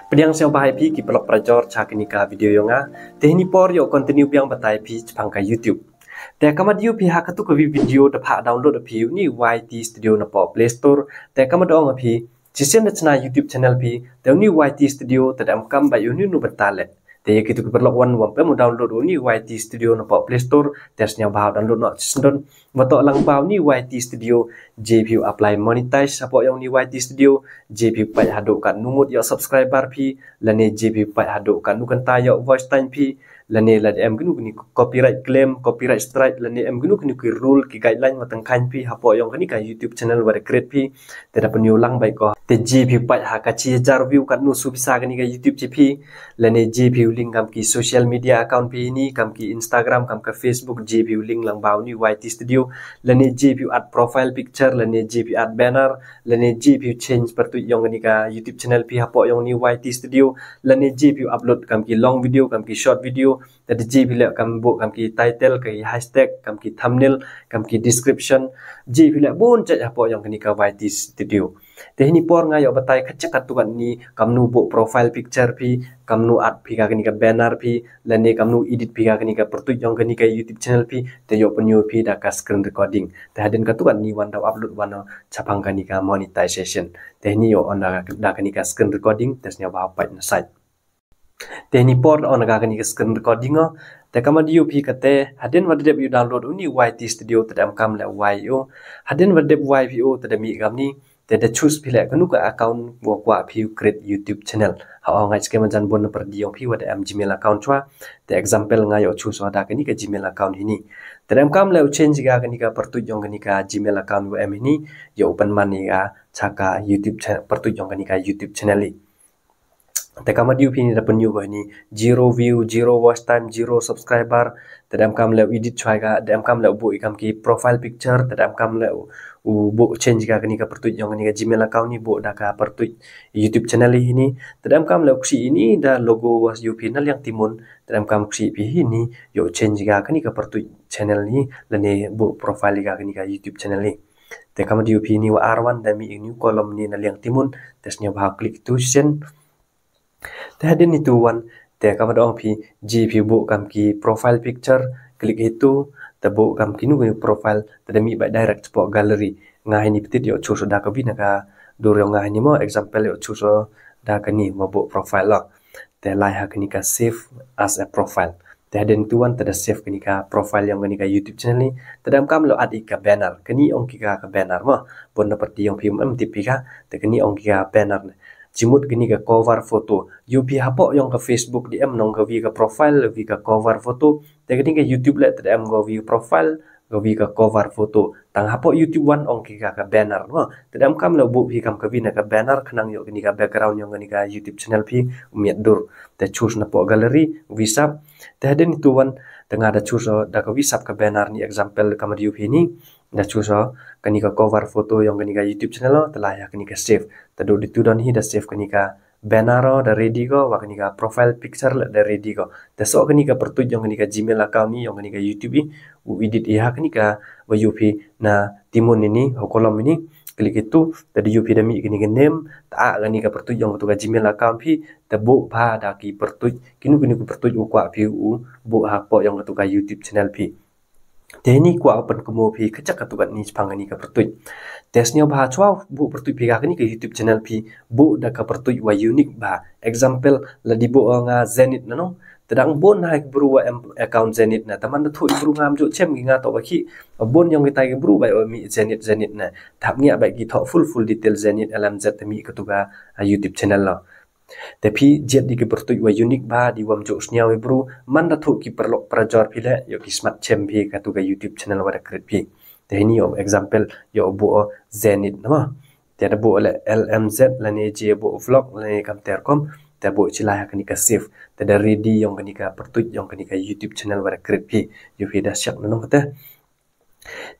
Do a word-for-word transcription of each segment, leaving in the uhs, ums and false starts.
Pdiang sngewbha ïa phi ki paralok parajor sha kane ka video jong nga. Te hini por ïoh continue biang batai phi shaphang ka YouTube. Te kamwa dei phi ha katu ka video da pha download phi uni Y T Studio na poh Play Store. Te kamwa da ong phi shisien da shna YouTube channel phi, te uni Y T Studio te da em kam ba uni nu bynta leh. Te ïa kitu ki paralok wan wam pem u download uni Y T Studio na poh Play Store, te sngewbha download noh shisien. Ba to lang ba uni Y T Studio, je phi u apply monetize hapoh jong uni Y T Studio, je phi u peit haduh katno ngut ïoh subscriber phi, lane je phi u peit haduh katno kynta ïoh watch time phi, lane lada em kino kino copyright claim, copyright strike, lane em kino kino ki rule, ki guideline wat tang khain phi hapoh jong kane ka YouTube channel wat da create phi. Te da pynïoh lang beit ko. Te je phi u peit ha ka shi hajar view katno shu pisa kane ka YouTube jong phi. Lane je phi u link kam ki social media account phi hini, kam ki Instagram, kam ka Facebook, je phi u link lang ba uni Y T Studio. Lane je phi u add profile picture, lane je phi u add banner, lane je phi u change pyrtuid jong kane ka YouTube channel phi hapoh jong uni Y T Studio. Lane je phi u upload kam ki long video, kam ki short video. Te da je phi leh kam buh kam ki title, ki hashtag, kam ki thumbnail, kam ki description. Je phi leh bun jait hapoh jong kane ka Y T Studio. Te hini por nga ïoh batai ka jaka tu kan ni kamnu buh profile picture phi, kamnu add phi ka kane ka banner phi, lane kamnu edit phi ka kane ka pyrtuid jong kane ka YouTube channel phi, te ïoh pynïoh phi da ka screen recording. Te hadien katu kan ni wan da u upload wan shaphang kane ka monetization. Te hini ïoh on da, da kane ka screen recording, te sngewbha peit na site. Te hini por on ka kane ka screen recording o. Te kamwa dei phi kate, hadien wat dep ïoh download uni Y T Studio te da em kam leh Y O. Hadien wat dep Y P O te da mih kam ni. Te da choose phi leh kano ka account wa kwah phi u create YouTube channel. Ha ong ngai skem jan bun na pyrdi jong phi wat da em Gmail account chwa. Te example nga ïoh choose da kane ka Gmail account hini. Te da em kam leh u change ka kane ka pyrtuid jong kane ka Gmail account wa em hini. Ïoh open man ni ka sha ka YouTube channel, pyrtuid jong kane ka YouTube channel i. Te kamwa dei phi ni da pynïoh ko hini zero view, zero watch time, zero subscriber. Te da em kam leh u edit chwa ka, da em kam leh u buh i kam ki profile picture, te da em kam leh u, u buh change ka kane ka pyrtuid jong kane ka Gmail account ni buh da ka pyrtuid YouTube channel i hini. Te da em kam leh u kshi ini da logo wa ïoh phi na liang timun, te da em kam kshi phi hini ïoh change ka kane ka pyrtuid channel ni lane buh profile ka kane ka YouTube channel ni. Te kamwa dei phi ni wa ar wan da mih i new column ni na liang timun, te sngewbha click tu shisien. Te hadien itu wan, te kamwa da ong phi, je phi buh kam ki profile picture, click itu, te buh kam kino kino profile, te da mih beit direct shapoh gallery. Nga hini ptit ïoh choose da ka wi na ka dur jong nga hini mo, example ïoh choose da kani mo buh profile lo. Te lai ha kane ka save as a profile. Te hadien itu wan te da save kane ka profile jong kane ka YouTube channel ni. Te da em kam leh u add i ka banner. Kani ong ki ka, ka banner mo. Bun na pyrdi jong phi em tip phi ka. Te kani ong ki ka banner ne. Jingmut kane ka cover photo. Ïoh phi hapoh jong ka Facebook da em nong ka wi ka profile, wi ka cover photo. Te kane ka YouTube leh te da em ka wi profile, ka wi ka cover photo. Tang hapoh YouTube wan ong ki ka, ka banner mo. Te da em kam leh u buh phi kam ka wi na ka banner khnang ïoh kane ka background jong kane ka YouTube channel phi u miat dur. Te choose na poh gallery, wi sap. Te hadien itu wan, te nga da choose da ka wi sap ka banner ni example kamwa dei phi ni. Da choose kane ka cover photo jong kane ka YouTube channel lo, te lai ha kane ka save. Te duh ditu don hi da save kane ka banner o da ready ko, wa kane ka profile picture leh da ready ko. Te so kane ka pyrtuid jong kane ka Gmail account ni, jong kane ka YouTube i, u edit i ha kane ka wa ïoh phi na timun ini, ha column ini, click itu, te da ïoh phi da mih kane ka name, te a kane ka pyrtuid jong katu ka Gmail account phi, te buh bha da ki pyrtuid, kino kino ki pyrtuid u kwah phi u buh hapoh jong katu ka YouTube channel phi. Te hini kwah u pynkynmaw phi ka jaka tu kan ni shaphang kane ka pyrtuid. Te sngewbha chwa buh pyrtuid phi ka kane ka YouTube channel phi buh da ka pyrtuid wa unique bha. Example lada i buh nga Zenith na nong. Te dang bun ha ki bru wa em account Zenith na. Te man da thuh i bru ngam ju chem ki nga to wa ki. Bun jong kita ki bru wa em Zenith Zenith na. Te hap ngiah ba ki thoh full full detail Zenith L M Z te mih katu ka, ah, YouTube channel lo. Te phi jied da ki pyrtuid wa unique bha da wam ju sngewbha i bru man da thuh ki paralok parajor phi leh ïoh ki smat chem phi katu ka YouTube channel wa da create phi. Te hini ïoh example ïoh buh Zenith na ma. Te da buh leh L M Z lane je buh vlog lane kam ter kom. Te buh chi lai ha kane ka save. Te da ready jong kane ka pyrtuid jong kane ka YouTube channel wa da create phi. Ïoh phi da siak na nong kata.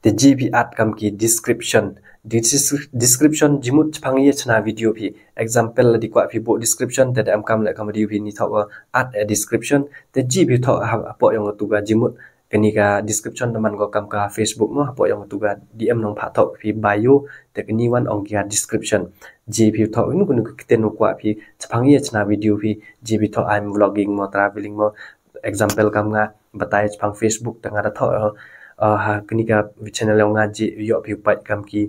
Te je phi add kam ki description. Dis-, description jingmut shaphang ïa chna video phi. Example lada i kwah phi buh description te da em kam leh kamwa dei phi ni thoh add a description. Te je phi thoh ha, hapoh jong katu ka jingmut kane ka description da man ko kam ka Facebook mo hapoh jong katu ka D M nong pha thoh phi bio. Te kani wan ong ki ka description. Ji phi thoh inu kinu ki ktien u kwah phi chapang ïa chna video phi, ji phi thoh I'm vlogging mo, traveling mo, example kam nga batai chapang Facebook, te nga da thoh, uh, ha kani ka channel yong nga ji ïoh phi u pait kam ki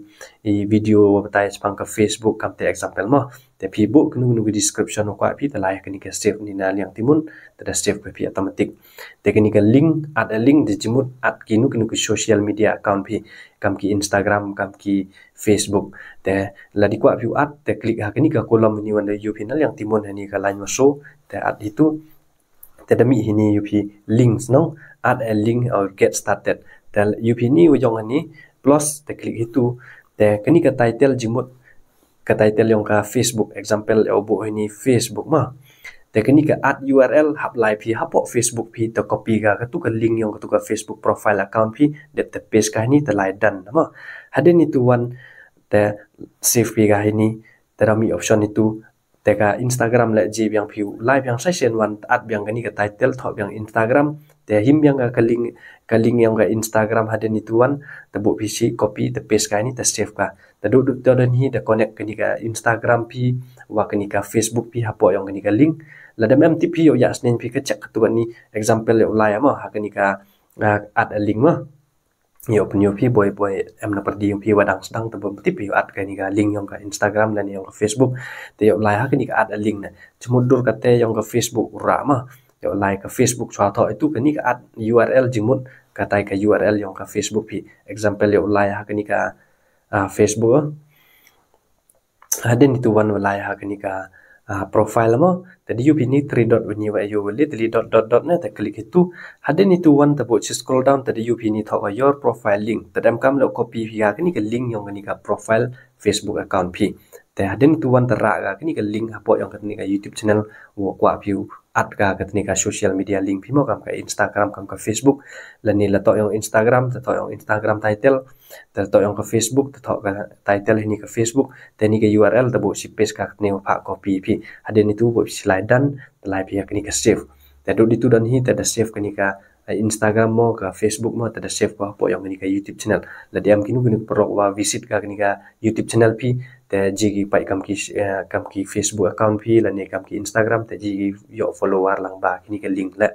video batai chapang ka Facebook kam te example mo. Te phi buh kinu kinu ki description u kwah phi te lai kani ka save ni na liang timun, te da save ka phi automatic. Te kani ka link, add a link, te jimut add kinu kinu ki social media account phi, kam ki Instagram, kam ki Facebook. Te la di kwah phi u add, te click ha kani ka column ni wan da ïoh phi na liang timun hani ka line ma show, te add hitu. Te da mih hini ïoh phi links no, add a link or get started. Te ïoh phi ni wa jong hani plus, te click hitu. Te kani ka title jimut ka title yong ka Facebook, example ïoh buh hini Facebook ma. Te kani ka add U R L hap lai phi hapoh Facebook phi, te copy ka katu ka link yong katu ka Facebook profile account phi, dep te paste ka hini te lai done ma. Hadien itu wan te save phi ka hini, te da mih option itu. Te ka Instagram le ji biang phi u lai biang sa sien wan add biang kani ka title thoh biang Instagram. Te him biang ka link, ka link yong ka Instagram hadien itu wan, te buh phi shi copy te paste ka hini te save ka. Te duk duk te don hi te connect kani ka Instagram phi wa kani ka Facebook phi hapoh yong kani ka link. Lada mem tip phi ïoh ïa sneng phi ka check katu kani example ïoh lai ma ha kani ka, uh, add a link ma. Ïoh pynïoh phi boi boi em na pyrdi yong phi wa dang sdang te boi tip phi ïoh add kani ka link yong ka Instagram lane yong ka Facebook. Te ïoh lai ha kani ka add a link na. Jimut dur kate yong ka Facebook ra ma. Ïoh lai ka Facebook chwa thoh itu kani ka add U R L jimut katai ka U R L yong ka Facebook phi. Example ïoh lai ha kani ka, uh, Facebook. Hadien itu wan wa lai ha kani ka, uh, profile mo. Te da ïoh phi ni three dot wa ni wa ïoh wa le three dot dot dot ne te click itu. Hadien itu wan te buh shi scroll down te da ïoh phi ni thoh ka your profile link. Te da em kam le copy phi ka kani ka link yong kani ka profile Facebook account phi. Te hadien itu wan te rah ka kani ka link hapoh yong kani ka YouTube channel wa kwah phi u add ka kani ka social media link phi mo kam ka Instagram kam ka Facebook. Lane la thoh yong Instagram, te thoh yong Instagram title. Te thoh yong ka Facebook, te thoh ka title hini ka Facebook, te ni ka U R L te buh shi paste ka kani wa pha copy phi. Hadien itu buh shi lai done, te lai phi ha kani ka save. Te duk ditu don hi te da save kani ka, uh, Instagram mo ka Facebook mo te da save ka hapoh yong kani ka YouTube channel. Lada em kinu kinu paralok wa visit ka kani ka YouTube channel phi, te ji ki pait kam ki, uh, kam ki Facebook account phi lane kam ki Instagram te ji ki ïoh follower lang ba kini ka link le.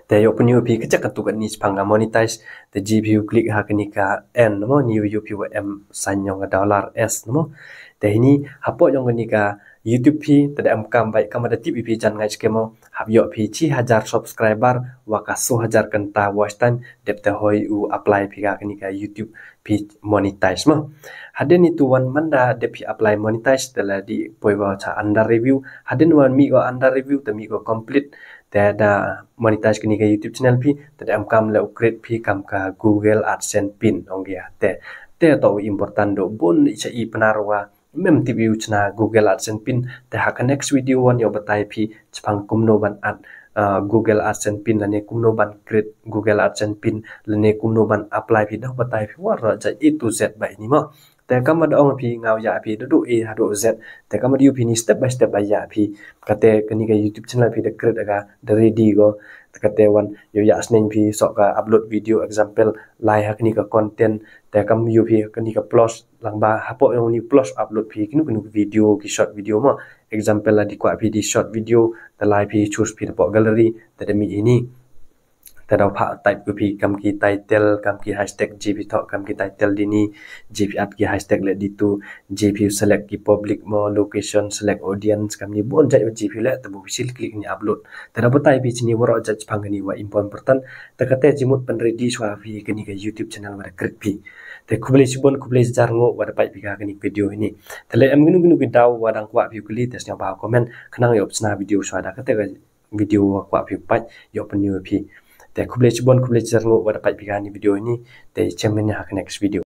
Te ïoh pynïoh phi ka check katu kani chapang ka monetize, te ji phi u click ha kani ka N mo, ni ïoh phi wa em sign yong ka dollar S mo. Te hini hapoh yong kani ka YouTube phi te da em kam bai kam da tip phi jan ngai skemo hap ïoh phi chi hajar subscriber wa ka so hajar kynta watch time dep te hoi u apply phi ka kani ka YouTube phi monetize mo. Hadien itu wan man da dep phi apply monetize te la di poi wa cha under review. Hadien wan mih wa under review te mih wa complete te da monetize kani ka YouTube channel phi, te da em kam le u create phi kam ka Google AdSense pin ong ya. Te, te to important do bun cha i Pnar wa mem tip ïa u chna Google AdSense pin. Te ha ka next video wan ïoh batai phi chapang kumno ban add, uh, Google AdSense pin lane kumno ban create Google AdSense pin lane kumno ban apply phi da batai phi wa ra cha A to Z ba ini mo. Te kam da ong phi ngau ya phi da du A ha du Z. Te kam da yu phi ni step by step ba ya phi. Kate kani ka YouTube channel phi da create ka da ready ko. Te kate wan ïoh ya sneng phi sok ka upload video example lai ha kani ka content. Te kam yu phi kani ka plus lang ba hapoh yong ni plus upload phi kinu kinu video ki short video mo. Example la di kwah phi di short video te lai phi choose phi da poh gallery te da mih ini. Te da pha type ko phi kam ki title, kam ki hashtag ji phi thoh, kam ki title dini, ji phi add ki hashtag le ditu, ji phi select ki public mo, location, select audience, kam ni bun jait ji phi le te buh phi sil click ni upload. Te da batai phi chini waroh jait chapang kani wa important. Te kate ji mut pyn ready shuwa phi kani ka YouTube channel wa da create phi. Te khublei shibun, khublei jar ngo wa da pait phi ka kani video ini. Te le em gnu gnu ki daw wa dang kwah phi u kli te sngewbha comment khnang ïoh chna video shuwa da kate ka video wa kwah phi u pait ïoh pynïoh phi. Te khublei shibun, khublei jar ngo wa da pait phi ka ni video ini. Te chem mynne ha ka next video.